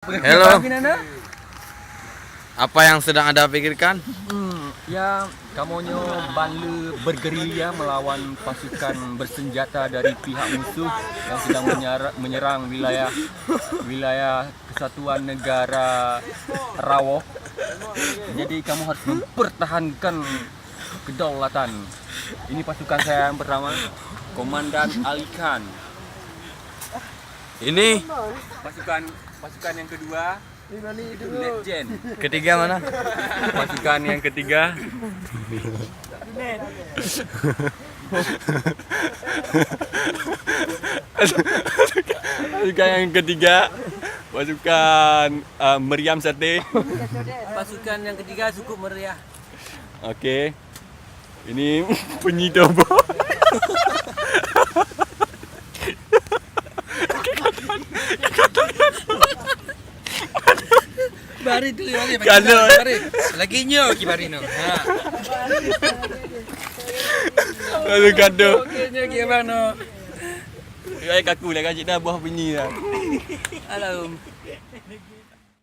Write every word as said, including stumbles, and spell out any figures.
Hello. Apa yang sedang Anda pikirkan? Hmm, ya, kamoe nyoe ban le bergerilya melawan pasukan bersenjata dari pihak musuh yang sedang menyara-, menyerang wilayah, wilayah Kesatuan Negara Rawoh. Jadi, kamoe harus mempertahankan kedaulatan. Ini pasukan saya yang pertama, Komandan Ali Khan. Ini pasukan, pasukan yang kedua, Legend. Ketiga mana? Pasukan yang ketiga. Pasukan yang ketiga, pasukan, uh, Meriam Sate. Pasukan yang ketiga cukup meriah. Okey. Ini bunyi dobok. Bari tu, bari, bari. Kalau bari. Lagi nyoe ki bari no. Ha. Lalu kado. Okey, nyoe ki abang no. Ai kaku dah gajik dah buah bunyi dah. Alam.